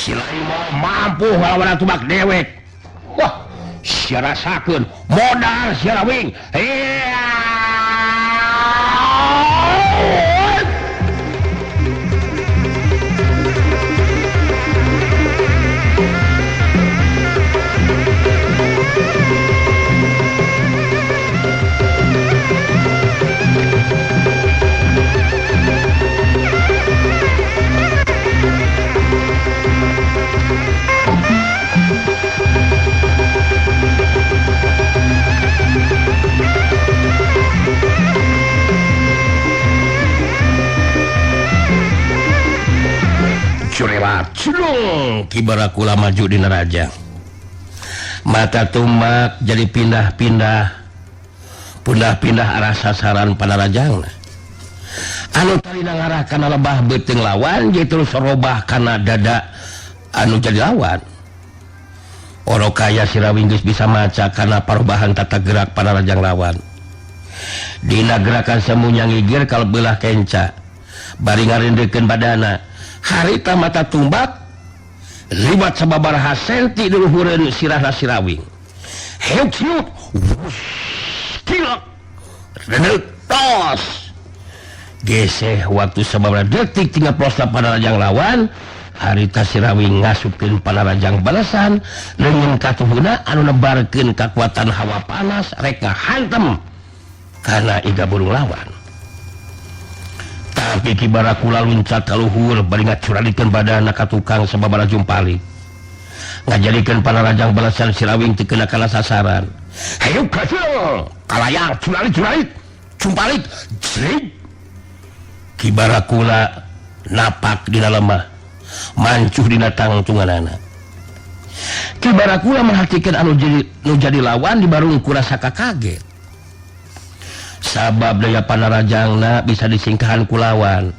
Si lain mampu ngalawan tumbak dewek. Wah, sia rasakeun modal Sirawing. Curelat Ki Barakula maju dina rajang. Mata tumbak jadi pindah-pindah, pindah-pindah arah sasaran panarajangna. Anu tadina ngarah kana lebah beuteung lawan jadi terus robah kana dada anu jadi lawan. Oro kaya Sirawing geus bisa maca kana perubahan tata gerak panarajang lawan. Dina gerakan semuanya ngigir kalau belah kenca bari ngarindekeun badana. Harita mata tumbak liwat sababaraha senti di luhureun sirahna Sirawing. Heuk siut, tilak, reneuk tos. Geseh waktu sababaraha detik tinggal prosna panarajang lawan. Harita Sirawing ngasupkeun panarajang balasan leungeun katuhuna anu nebarkeun kakuatan hawa panas rek ngahantem kana iga burung lawan. Tapi Ki Barakula luncat ka luhur bari ngacuralikeun badana ka tukang sababaraha jumpalik. Ngajadikeun panarajang balasan Sirawing teu kena kana sasaran. Hayuk kacil, kalayang curalik-curalik, jumpalik, jrig. Ki Barakula napak dina lemah, mancuh dina tangtunganana. Ki Barakula merhatikan anu jadi nu jadi lawan di barung kurasa kaget. Sabab daya panarajangna bisa disingkahan ku lawan.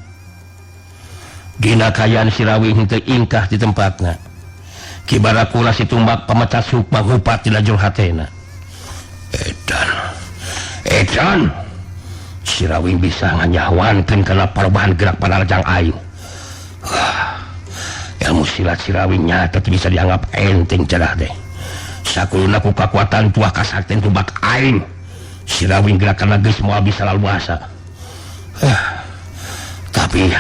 Dina kaayaan Sirawing henteu ingkah di tempatna. Ki Barakula si tumbak pamecat sukma ngupat dina jero hatena. Edan, edan, Sirawing bisa nganyawankeun kana perubahan gerak panarajang aing. Wah, ilmu silat Sirawing nyata teu bisa dianggap enteng cedah teh. Sakuluna ku kakuatan tuah kasakten tumbak aing. Sirawing gerakan geus moal bisa laluasa. Tapi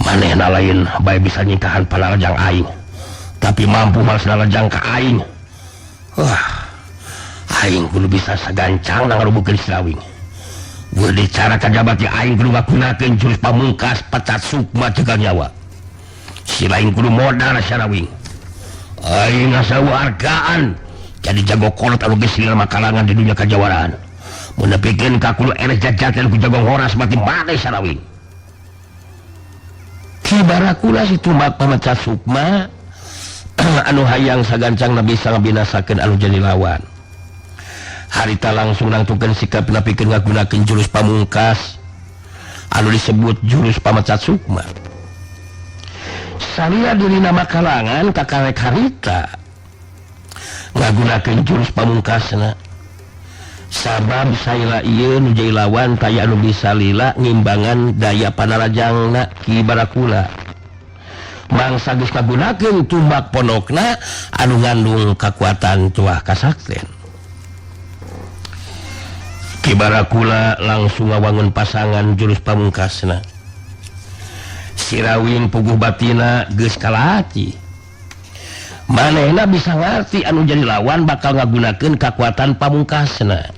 manehna lain bae bisa nyingkahan panarajang aing, tapi mampu malas narajang ka aing. Wah, aing kudu bisa sagancang ngarubukeun Sirawing. Wedi cara kajabat ya aing kudu ngagunakeun jurus pamungkas pecat sukma cegal nyawa. Si lain kudu modal Sirawing. Aing asa wargaan jadi jago kolot anu geus lila makalangan di dunia kajawaraan. Mun nepikeun ka kudu ereh jajakeun ku jago horas mati mate Sirawing. Ki Barakula si tumbak pamecat sukma anu hayang sagancang bisa ngabinasakeun anu jadi lawan. Harita langsung nangtukeun sikap nepikeun ngagunakeun jurus pamungkas anu disebut jurus pamecat sukma. Salira dirina makalangan kakarek harita ngagunakeun jurus pamungkasna. Sabab saila ieu nu jadi lawan taya anu bisa lila ngimbangan daya panarajangna Ki Barakula. Mangsa geus kagunakeun tumbak ponokna anu ngandung kakuatan tuah kasakten. Ki Barakula langsung ngawangun pasangan jurus pamungkasna. Sirawing puguh batina geus kalati. Manehna bisa ngarti anu jadi lawan bakal ngagunakeun kakuatan pamungkasna.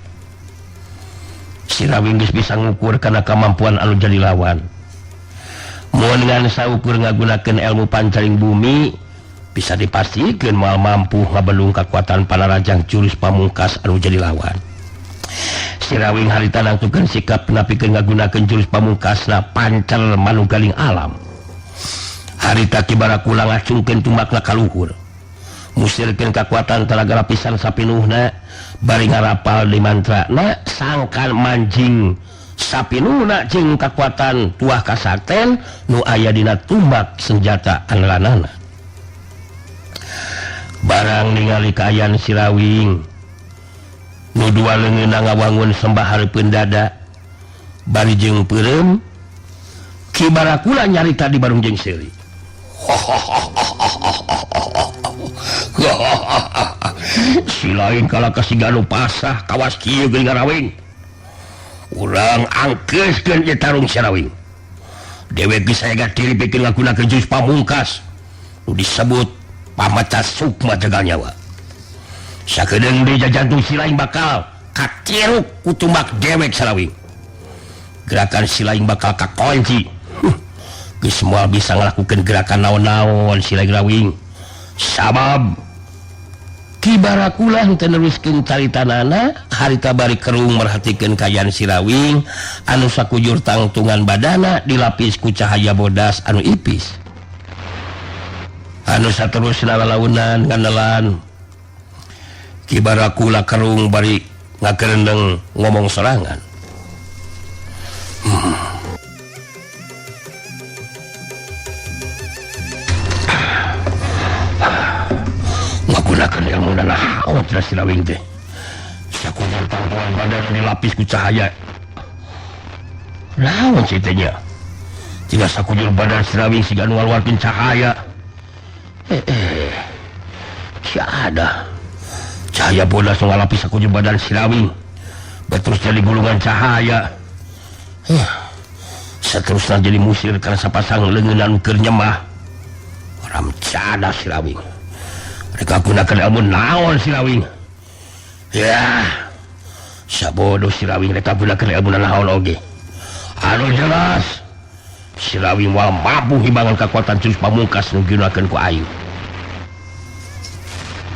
Sirawing geus bisa ngukur kana kamampuan anu jadi lawan. Mun ngan saukur ngagunakeun ilmu pancaring bumi bisa dipastikeun moal mampu ngabelung kakuatan panarajang jurus pamungkas anu jadi lawan. Sirawing harita nangtukeun sikap napikeun ngagunakeun jurus pamungkasna pancer manunggaling alam. Harita Ki Barakula ngacungkeun tumbakna ka luhur. Musirkeun kakuatan talaga lapisan sapinuhna bari ngarapal di mantrana sangkan manjing sapinuhna jeung kakuatan tuah kasakten nu aya dina tumbak senjata andalanana. Barang ningali kaayaan Sirawing nu dua leungeunna ngawangun sembah hareupeun dada bari jeung peureum, Ki Barakula nyarita di barung jeung seuri. Si lain kalah kasiga nu pasah kawas kieu geuning Rawing. Urang angkeuskeun ieu tarung si Rawing. Dewek geus sayaga diri bikin ngagunakeun jurus pamungkas nu disebut pamecah sukma jagal nyawa. Sakedeung deui jajantung si lain bakal katiruk ku tumbak dewek Sarawing. Gerakan si lain bakal kakunci. Geus moal bisa ngalakukeun gerakan naon-naon si lain Rawing. Sabab Ki Barakula henteu neruskeun caritanana harita bari kerung merhatikeun kaayaan si Rawing anu sakujur tangtungan badana dilapis ku cahaya bodas anu ipis. Anu saterusna lalaunan nganelan. Ki Barakula kerung bari ngagerendeng ngomong sorangan. Ngagunakeun ilmu naon cenah si Rawing teh. Sakujur tangtungan badan dilapis ku cahaya. Naon sih teh nya? Jika sakujur badan si Rawing siga nu ngaluarkeun cahaya. Ada cahaya bodas nu ngalapis sakujur badan si Rawing. Berterus jadi gulungan cahaya. Seterusnya jadi musir karena sapasang leungeun anu keur nyemah. Ramcada si Rawing. Mereka gunakan ilmu naon si Rawing. Ya, sabodo si Rawing mereka gunakan ilmu naon oge. Anu jelas si Rawing moal mampu himbangan kekuatan jurus pamungkas nu digunakeun ku aing.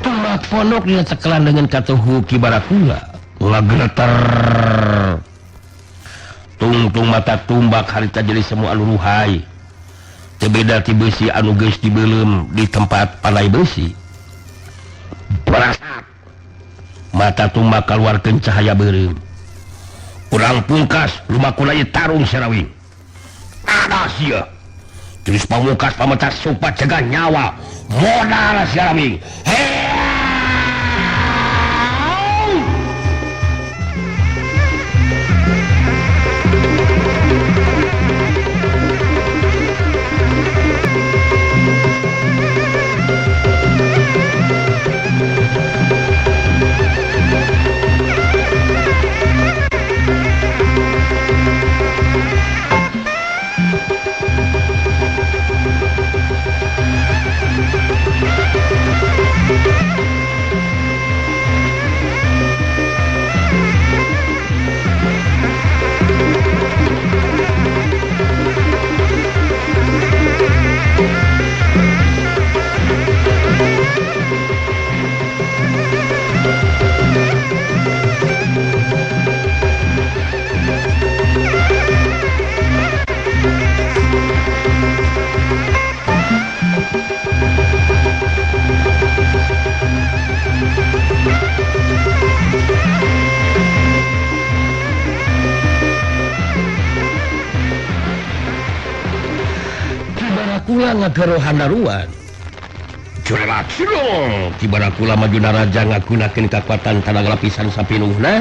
Tumbak pondok dina cekelan dengan katuhu Ki Barakula ngageter. Tungtung mata tumbak harita jadi semua anu ruhai. Teu beda ti beusi anu geus dibeuleum di tempat panai beusi. Berasak. Mata tumbak kaluarkeun cahaya beureum. Urang pungkas lumaku ieu tarung si Rawing. Ada sia. Jurus pamungkas pamecah sukma cegah nyawa. Modal si Rawing. Kula ngagero hanaruan. Jurelat silong. Ki Barakula maju narajang ngagunakeun kakuatan tanah lapisan sapinuhna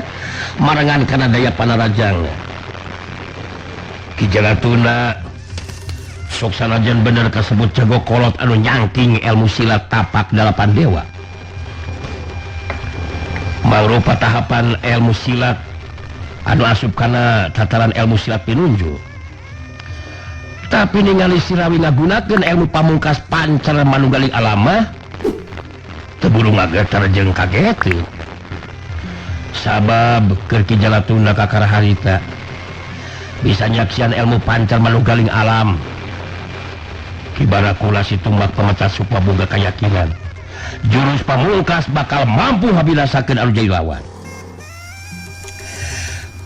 marengan kana daya panarajang. Ki Jalatuna sok sanajan bener kasebut jago kolot anu nyangking ilmu silat tapak dalapan dewa. Mangrupa tahapan ilmu silat anu asup kana tataran ilmu silat pinunjul. Tapi ningali si Rawing ngagunakeun ilmu pamungkas pancer manunggaling alamah teu buru ngageter jeung kageteun. Sabab keur Ki Jalatuna kakara harita bisa nyaksian ilmu pancer manunggaling alam. Ki Barakula si tumbak pamecah sukma boga kayakinan jurus pamungkas bakal mampu ngabinasakeun anu jadi lawan.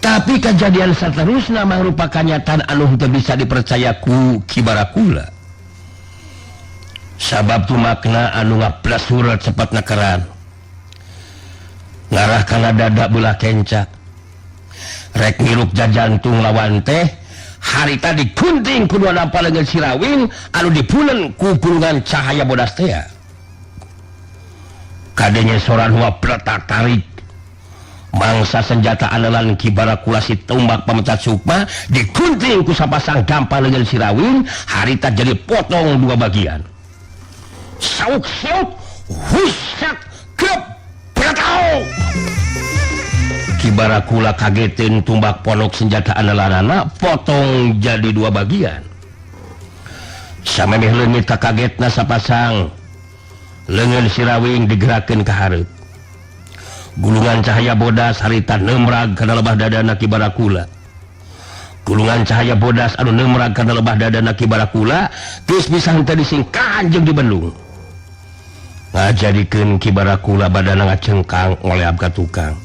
Tapi kejadian seterusnya merupakan kenyataan anu henteu bisa dipercaya ku Ki Barakula. Sabab tu makna anu ngaplas surat cepat nekeran. Ngarah kana dada belah kenca. Rek ngirup jajantung lawan teh harita dikunting ku dua nampa leungeun si Rawing anu dipulen ku gulungan cahaya bodas teh. Kadenya soran wapletak tarik. Mangsa senjata andalan Ki Barakula si tumbak pemecat sukma dikunting ku sapasang gampang leungeun si Rawing harita jadi potong dua bagian. Sauk-sauk husak krep pratau. Ki Barakula kagetin tumbak ponok senjata andalanana potong jadi dua bagian. Samemeh leungit kakagetna sapasang leungeun Sirawing digerakkeun ka hareup. Gulungan cahaya bodas harita nemrag kana lebah dadana Ki Barakula. Gulungan cahaya bodas anu nemrag kana lebah dadana Ki Barakula geus bisa henteu disingkahan jeung dibendung. Ngajadikeun Ki Barakula badana ngacengkang ngoleab ka tukang.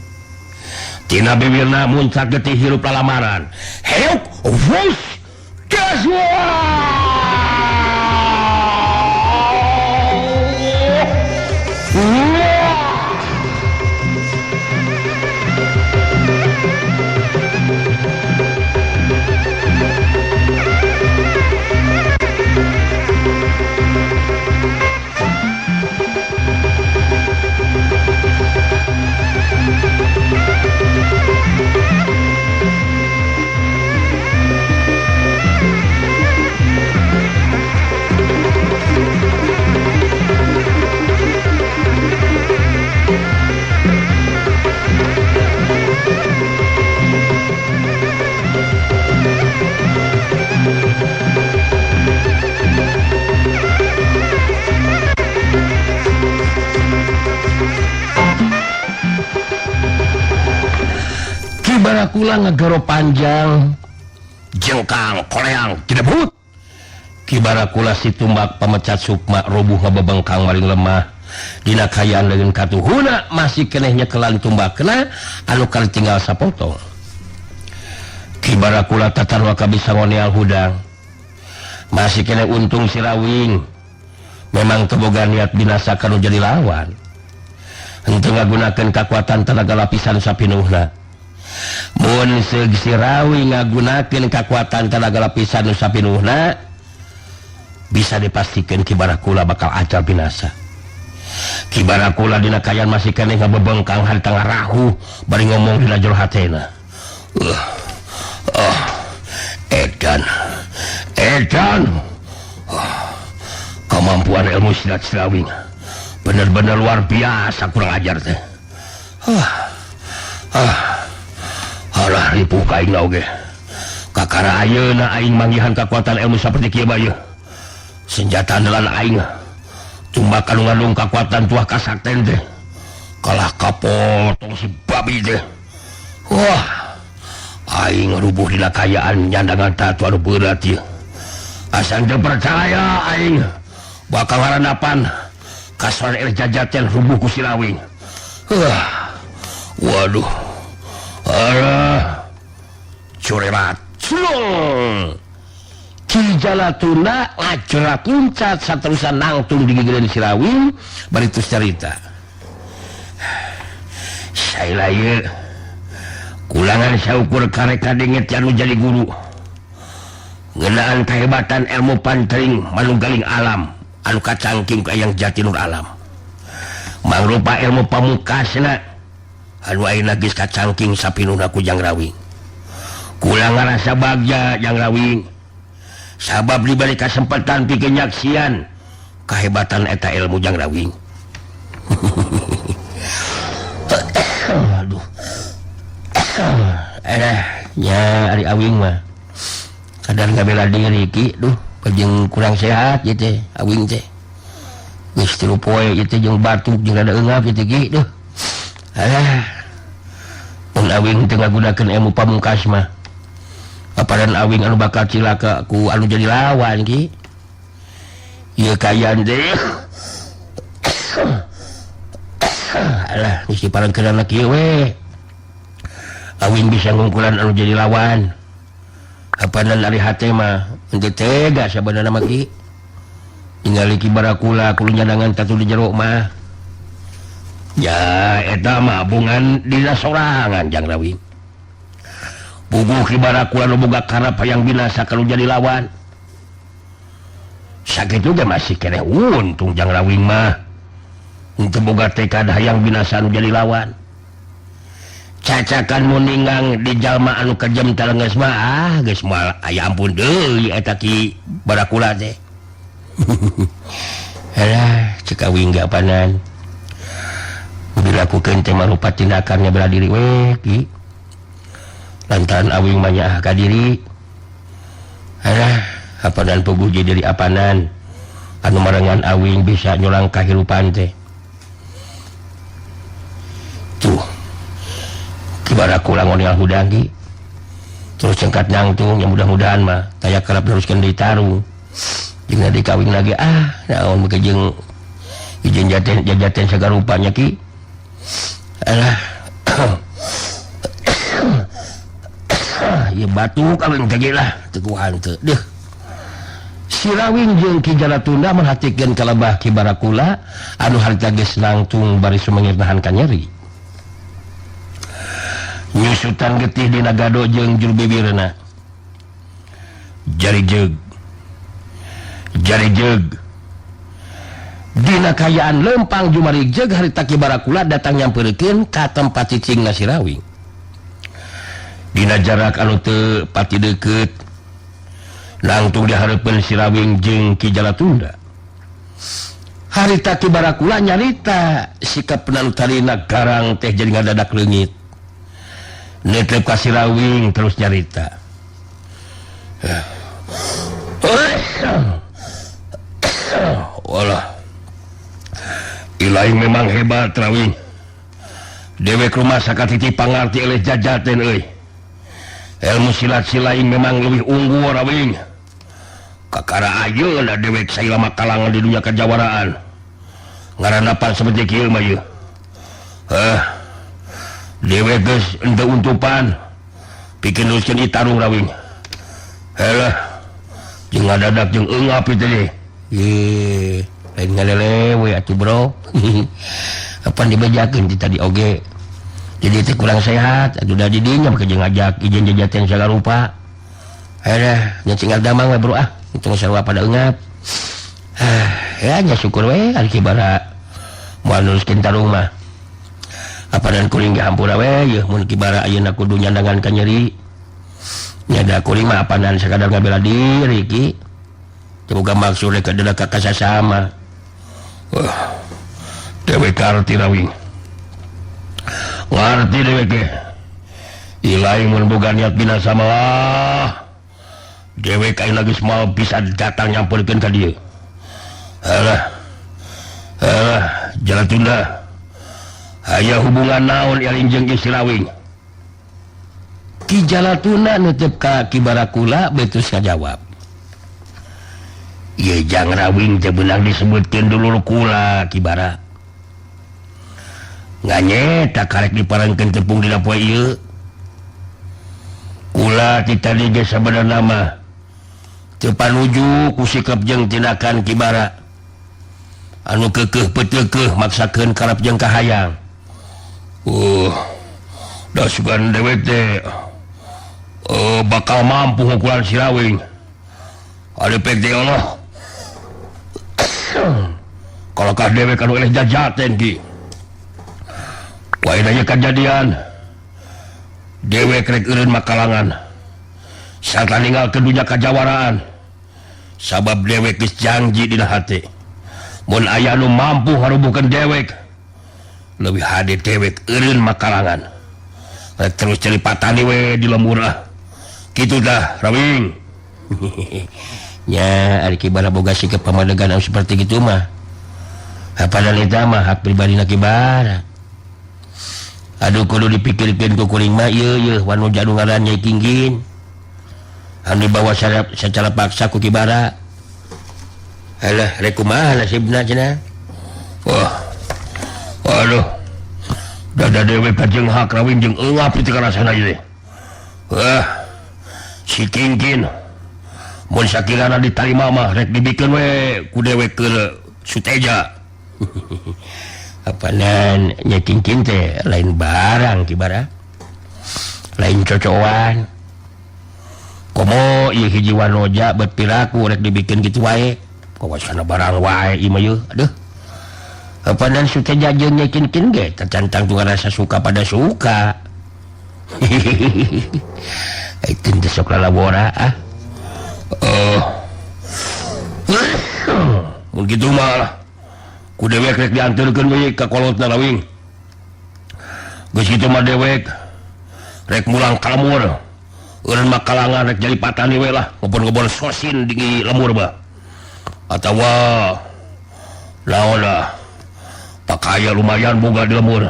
Tina bibirna muncak getih hirup lalamaran. Heuk, wus, gaswah! Ki Barakula ngegero panjang jengkang koleang tidak. Ki Barakula si tumbak pemecat sukma robuh ngebebengkang maring lemah. Dina kayaan leungeun katuhuna masih keneh nyekelan tumbakna anu tinggal sapotong. Ki Barakula tatarwa kabisa ngoneal hudang. Masih keneh untung Sirawing memang teboga niat binasa kanu jadi lawan. Henteu ngagunakeun kakuatan tenaga lapisan sapinuhna. Mun seug Sirawing ngagunakeun kakuatan tenaga lapisan sapinuhna bisa dipastikan Ki Barakula bakal acal binasa. Ki Barakula dina kayan masih keneh ngabebengkang harita ngarahu bari ngomong dina jero hatena. Edan. Edan. Kemampuan ilmu silat Sirawing bener-bener luar biasa, kurang ajar teh. Alah ripuh ka aing oge. Kakara ayeuna aing manggihan kekuatan ilmu saperti kieu bae. Senjata andalan aing tumbak anu ngandung kekuatan tuah kasakten teh. Kalah kapotong si babi teh. Wah, aing rubuh dina kayaan nyandangan tatu anu berat ieu. Asa teu percaya aing bakal ngarandapan kasoran El Jajaten rubuh ku Sirawing. Waduh. Alah. Curerat. Culung. Ki Jalatunda ngajerat luncat saterusan nangtung di gigireun Sirawing bari terus carita. Saila ieu kulangan saukur kareka dengit anu jadi guru. Ngeunaan kehebatan ilmu pantring manunggaling alam anu kacangking ka Eyang Jatinur Alam. Mangrupa ilmu pamungkasna anu ayeuna geus kacangking sapinuhna ku Jang Rawing. Kula ngarasa bagja Jang Rawing. Sabab diberi kesempatan pikeun nyaksian kehebatan eta ilmu Jang Rawing. Aduh. Nya ari awing mah kadar ngabela diri ki duh jeung kurang sehat ieu teh awing teh. Geus 3 poe ieu teh jeung batuk jeung rada eungap ieu teh ki duh. Alah. Mun awing teu ngagunakeun ilmu pamungkas mah apadan awing anu bakal cilaka ku anu jadi lawan ki. Ieu kayan teh. Alah geus diparengkeunana kieu we. Awing bisa ngungkulan anu jadi lawan. Apanan ari hate mah henteu tega sabenerna mah ki. Ningali Ki Barakula kudu nyadangan tatu di jero mah. Ya eta mah bungan dina sorangan Jang Rawing. Puguh Ki Barakula nu boga karep hayang binasa kalau jadi lawan. Sakitu ge masih keneh untung Jang Rawing mah. Henteu boga tekad hayang binasa nu jadi lawan. Cacakan muninggang di jalma anu kejem talengeus mah ah geus moal aya ampun deui eta Ki Barakula teh. Alah, cek awing ge apanan dilakukeun teh marupa tindakan bela diri we ki. Lantaran awing mah nyaah ka diri. Alah, apanan puguh diri apanan anu marengan awing bisa nyulang kahirupan teh. Tuh. Ki Barakula ngonel hudang ki. Terus cengkat nangtung yang mudah-mudahan mah taya kerap teruskeun deui tarung. Jeung dikawin lagi ah naon beuki jeung izin jaten jajaten sagarupanya ki. Alah. Ieu batu kawin teh lah teu kuhan teu. Deuh. Sirawing jeung Ki Jalatunda merhatikeun kalebah Ki Barakula anu harita geus nangtung bari sumengir nahan kanyeri. Nyusutan getih dina gado jeung juru bibirna. Jari jeug. Jari jeug. Dina kayaan lempang jumari jeug harita Ki Barakula datang nyampeurekeun ka tempat cicingna Sirawing. Dina jarak anu teu pati deukeut langtung dihareupeun Sirawing jeung Ki Jalatunda. Harita Ki Barakula nyarita sikap penalutarina garang teh jadi ngadadak leungit. Netep ka Sirawing terus nyarita. Walah. Ilahi memang hebat Rawing. Dewek rumah sakatiti pangarti eleh jajaten euy. Ilmu silat silaing memang lebih unggul Rawing. Kakara ayeuna dewek sailama kalangan di dunia kejawaraan. Ngarandapan seperti kieu mah ieu. Heh. Dewek geus henteu untupan. Pikeun neruskeun ieu tarung Rawing. Helah. Jeung ngadadak jeung eungap ieu teh. Ye, lain ngalelewe atuh bro. Apan dibejakeun ti tadi oge. Jadi teh kurang sehat, atuh da di dinya make jeung ngajak izin jajaten segala rupa. Alah, nya tinggal damang we bro ah. Untung sarua pada eungap. Ah, ya nya syukur we ari Ki Bara moal neruskeun tarung mah. Apanan kuring ge hampura we yeuh mun Ki Bara ayeuna kudu nyandangan ka nyeri. Nya da kuring mah apanan sakadar ngabela diri ki. Teu boga maksud rek kada ka kasasama. Wah. Dewek arti Rawing. Ngarti dewek ge. Ilahi mun boga niat binasa mah. Dewek ayeuna geus moal bisa datang nyamperkeun ka dieu. Alah. Alah, Jalatunda. Aya hubungan naon ialing jeung Ki Sirawing? Ki Jalatunda nutup ka Ki Barakula betus ngajawab. Ye jang Rawing teh beunang disebutkeun dulur kula Ki Bara. Nganyeta karek diparengkeun tepung dina poe ieu. Kula ti tadi ge sabenerna mah teu panuju ku sikap jeung tindakan Ki Bara. Anu keukeuh peuteukeuh maksakeun karep jeung kahayang. Da sugan dewek teh bakal mampu ngukulan Sirawing. Ari pek teh Allah. Kalau kah dewek anu eleh jajaten ki. Wae kejadian dewek rek eureun makalangan. Sarta ninggal ke dunya kajawaraan. Sabab dewek geus janji dina hate. Mun aya nu mampu ngarubuhkeun dewek, leuwih hade dewek eureun makalangan. Rek terus cari patani we di lembur ah. Kitu tah Rawing. Nya ari Ki Bara boga sikap pamadegan anu seperti kitu mah. Apanan eta mah hak pribadina Ki Bara. Aduh kudu dipikirkeun ku kuring mah ieu yeuh wanu jadu ngaran Nyai Kinggin. Anu dibawa secara paksa ku Ki Bara. Alah rek kumaha nasibna cenah. Wah. Aduh. Dada dewek kajeng hak Rawing jeung eungap itu karasana ieu. Wah. Si Kinggin mun sakirana ditarima mah rek dibikeun we ku dewek ke Suteja. Apanan Nyai Kinggin teh lain barang Ki Bara. Lain cocoan. Komo ieu hiji wanoja bet piraku rek dibikeun kitu wae. Kawasana barang wae ieu mah yeuh. Aduh. Apanan Suteja jeung Nyai Kinggin ge tacantang tuh rasa suka pada suka. Itu teh sok lalabora ah. Mun kitu mah Ku dewek rek dianterkeun we ka kolotna Rawing. Geus kitu mah dewek rek mulang ka lembur. Eureun mah kalangan rek jadi patani we lah, ngebon-ngebon sosin di lembur mah. Atawa naon lah, pakaya lumayan boga di lembur.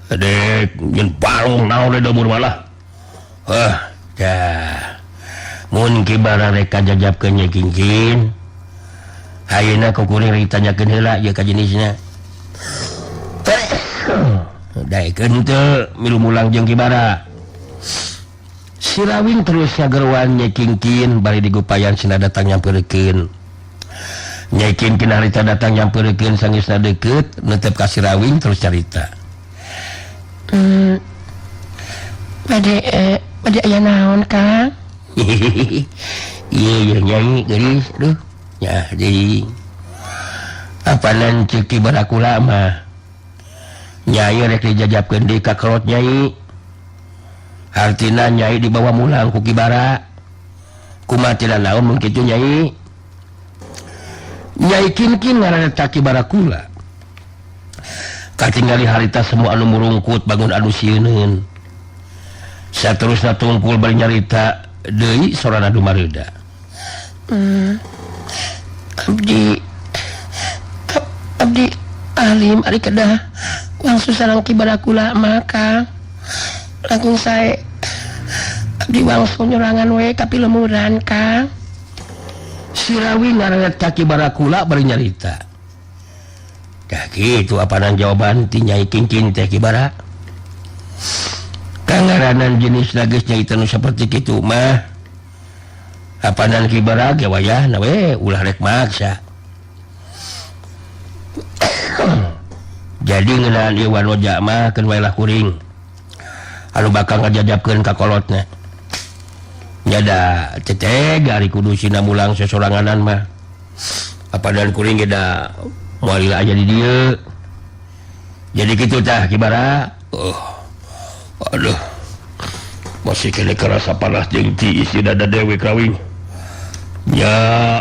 Dek nyen balong naon di lembur mah lah. Heh, dah. Mun Ki Bara rek kajajapkeun Nyai Kingkin, ayeuna ku kuring rek ditanyakeun heula ieu ka jenisna. Daekeun teu milu mulang jeung Ki Bara. Si Rawing terus ngageroan Nyai Kingkin bari digupayan cenah datang nyamperkeun. Nyai Kingkin harita datang nyamperkeun sangeusna deukeut netep ka si Rawing terus carita. Bade bade aya naon, Kang? Iya iya Nyai geulis, aduh nya deui. Apanan ceuk Ki Barakula mah Nyai rek dijajapkeun deui ka kolot Nyai. Hartina Nyai dibawa mulang ku Ki Bara. Kumaha tina naon mun kitu Nyai? Nyai Kinkin ngaranna Ki Barakula. Katingali harita semua anu murungkut bangun anu sieuneun. Saterusna tungkul bari nyarita deui sorana dumareuda. Abdi abdi alim ari kedah wangsul sareng Ki Barakula mah, Kang. Langkung sae abdi wangsul nyorangan we ka pilemuran, Kang. Si Rawi ngaranna Ki Barakula bari nyarita. Dah kitu apanan jawaban ti Nyai Kingkin teh Ki Bara. Kangaranan jenis geus Nyai teh nu saperti kitu mah. Apanan Ki Bara ge wayahna we ulah rek maksa. Jadi ngeunaan ieu wanoja mah keun wae lah kuring. Anu bakal ngajajapkeun ka kolotna. Nya da teteh ari kudu sina mulang sesoranganan mah. Apanan kuring ge da moal lila aya di dieu. Jadi kitu tah Ki Bara. Oh. Aduh. Masih kene kerasa panas jeung tiis di dada dewek Rawing. Nya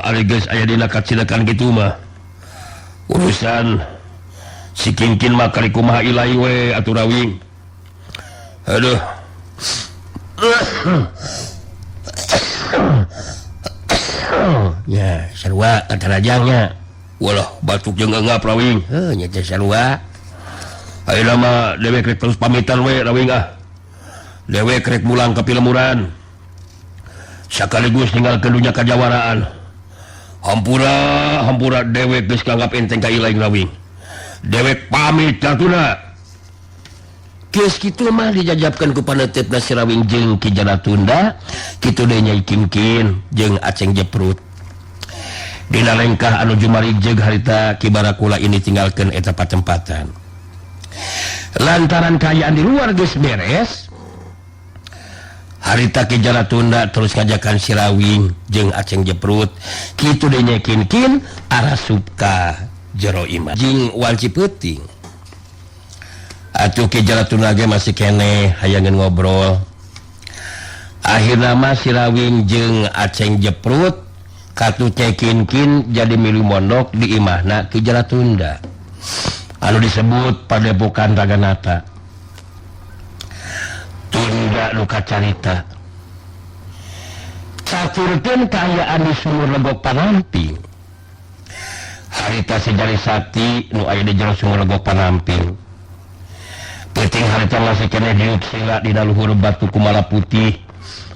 ari geus aya dina kacilekan kitu mah. Urusan si Kingkin mah kari kumaha ilai we atuh Rawing. Aduh. Ya, sarua katarajangnya. Walah, batuk jeung ngap Rawing. Heuh, nya teh sarua. Ayeuna mah dewek rek terus pamitan we Rawing ah. Dewek rek mulang ka pilemuran. Sakaligus ninggalkeun dunya kajawaraan. Hampura, hampura dewek geus kanggap enteng ka ilaing Rawing. Dewek pamit katuna. Geus kitu mah dijajapkeun ku paneuteup si Rawing jeung Ki Jalatunda, kitu deui Nyai Kingkin jeung Aceng Jeprut. Dina lengkah anu jumarijeg harita Ki Barakula ini tinggalkeun eta patempatan. Lantaran kaayaan di luar geus beres, harita Ki Jalatunda terus ngajakan si Rawing jeung Aceng Jeprut, kitu deui Nyai Kinkin arasup ka jero imah jeung wanci peuting. Atuh Ki Jalatunda ge masih keneh hayangeun ngobrol. Akhirna mah si Rawing jeung Aceng Jeprut katu Nyai Kinkin jadi milu mondok di imahna Ki Jalatunda anu disebut Padepokan Raganata. Tunda nu kacarita caturkeun kaayaan di sumur Legok Panamping. Harita si Jari Sakti nu aya di jero sumur Legok Panamping. Peuting harita masih keneh diuk sila dina luhur batu kumala putih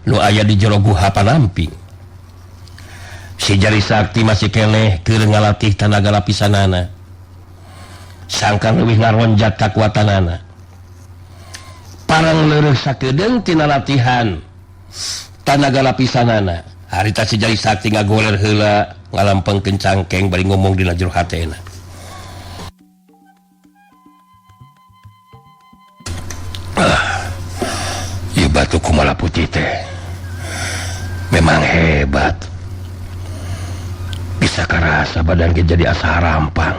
nu aya di jero guha Panamping. Si Jari Sakti masih keneh keur ngalatih tanaga lapisanana. Sangkan leuwih ngaronjat kakuatanana. Parang leureih sakedeung tina latihan tanaga lapisanana. Harita si Jari Sakti ngagoler heula ngalampengkeun cangkeng bari ngomong dina jero hatena. Ieu batu kumala putih teh memang hebat. Bisa karasa badan ge jadi asa harampang.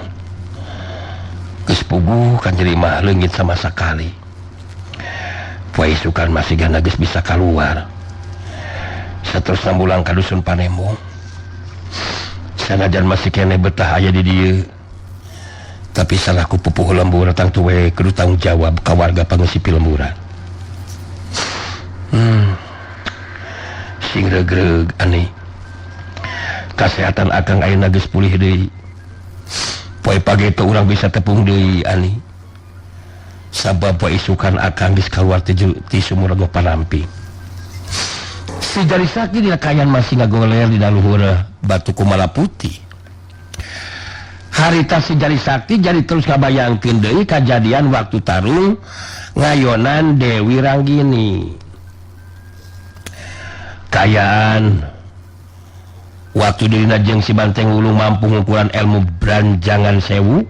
Geus puguh kan jadi mah leungit sama sakali. Poe isukan masih gana geus bisa kaluar. Saterusna mulang ka dusun Panembong. Sanajan masih keneh betah aya di dieu. Tapi salahku pupuhu lembur tangtu we kudu tanggung jawab ka warga pangeusi pilemburan. Sing regreg aneh. Kasehatan akang ayeuna geus pulih deui. Poe pagi itu urang bisa tepung deui ani. Sabab poe isukan akang geus kaluar ti sumur Rego Panampi. Si Jari Sakti dina kaayaan masih ngagoler dina luhur batu kumala putih. Harita si Jari Sakti jadi terus ngabayangkeun deui kajadian waktu tarung ngayonan Dewi Ranggini. Kayaan waktu dirina jeung si Banteng Wulung mampu ngukuran ilmu Branjangan Sewu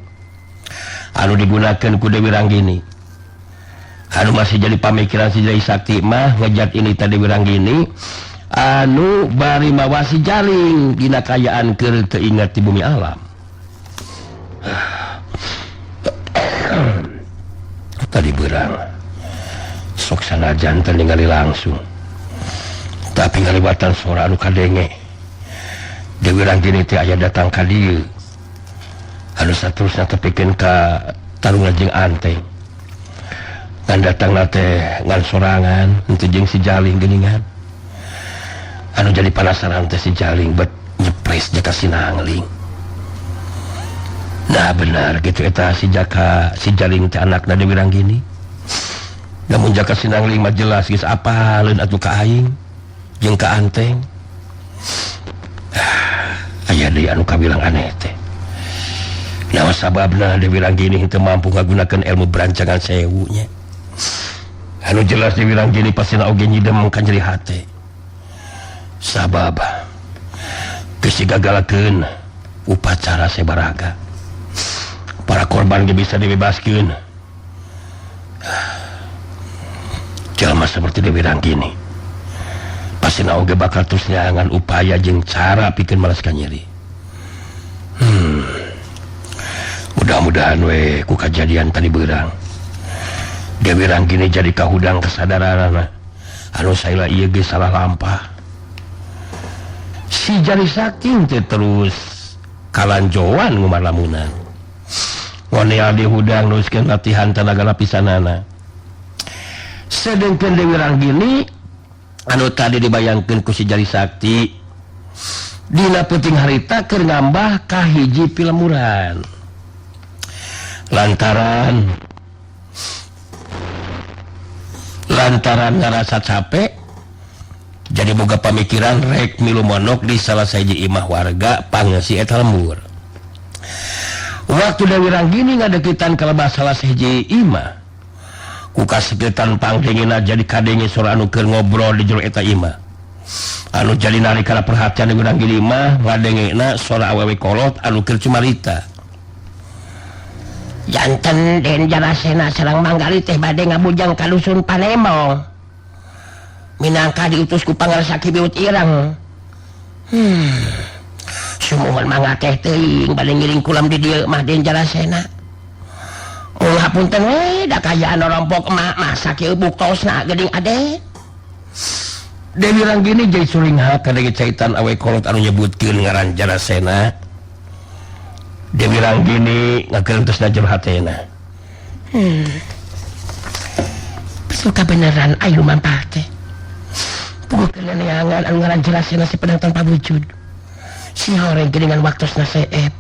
anu digunakeun ku Dewi Ranggini. Anu masih jadi pamikiran si Jari Sakti mah ngejat ini tadi Dewi Ranggini anu bari mawa si Jaling dina kayaan keur teu ingat di bumi alam. Tadi berang sok sanajan teu ningali langsung tapi ngaliwatan suara anu kadenge Dewi Ranggini teh aya datang ka dieu anu saterusna tepikeun ka tarungan jeung Anteng ngan datangna teh ngan sorangan henteu jeung si Jaling geuningan anu jadi penasaran teh si Jaling bet nyepres Jaka Sinangling. Nah benar gitu eta si Jaka si Jaling teh anakna Dewi Ranggini. Namun Jaka Sinangling mah jelas geus apaleun atuh ka aing jeung ka Anteng. Aya deui anu kabilang aneh teh. Naon sababna Dewi Ranggini henteu mampu ngagunakeun ilmu Branjangan Sewu nya. Anu jelas Dewi Ranggini pastina oge nyidem ka nyeri hate. Sabab geus digagalakeun upacara sebaraga. Para korban ge bisa dibebaskeun. Jalma seperti Dewi Ranggini pastina oge bakal terus nyangan upaya jeung cara pikeun malas ka nyeri. Mudah-mudahan we ku kajadian tadi beurang Dewi Ranggini jadi kahudang kesadaranana anu saila ieu geus salah lampah. Si Jari Sakti teh terus kalanjoan ngumarlamunan. Ngoneal di hudang nuskeun latihan tenaga lapisanana. Sedengkeun Dewi Ranggini anu tadi dibayangkeun ku si Jari Sakti dina peuting harita keur ngambah ka hiji pilemburan. Lantaran ngarasa capek jadi boga pamikiran rek milu monok di salah sahiji imah warga pangeusi eta lembur. Waktu Dewi Ranggini ngadeukeutan ka lebah salah sahiji imah ku kaseketan pangdengena jadi kadenge sora anu keur ngobrol di jero eta imah. Anu jadi narik kana perhatian Dewi Ranggini mah ngadengena sora awewe kolot anu keur cumarita. Janten Den Jarasena sareng Manggali teh bade ngabujang ka dusun Panemong. Minangka diutus ku Pangarsa Ki Biut Ireng. Sumuhun mangga teh teuing bade ngiring kulam di dieu mah Den Jarasena. Ulah punten we da kayaan rompok emak masa kieu buktosna geuning ade. Dewi Ranggini jadi suringha kadenge caitan awe kolot anu nyebutkeun ngaran Jarasena. Dewi Ranggini ngageunteusna jero hatena. Suka beneran ayu mampah teh. Puguh keur neangan anu ngaran Jarasena si pedang tanpa wujud. Si horeng geuningan waktosna seep.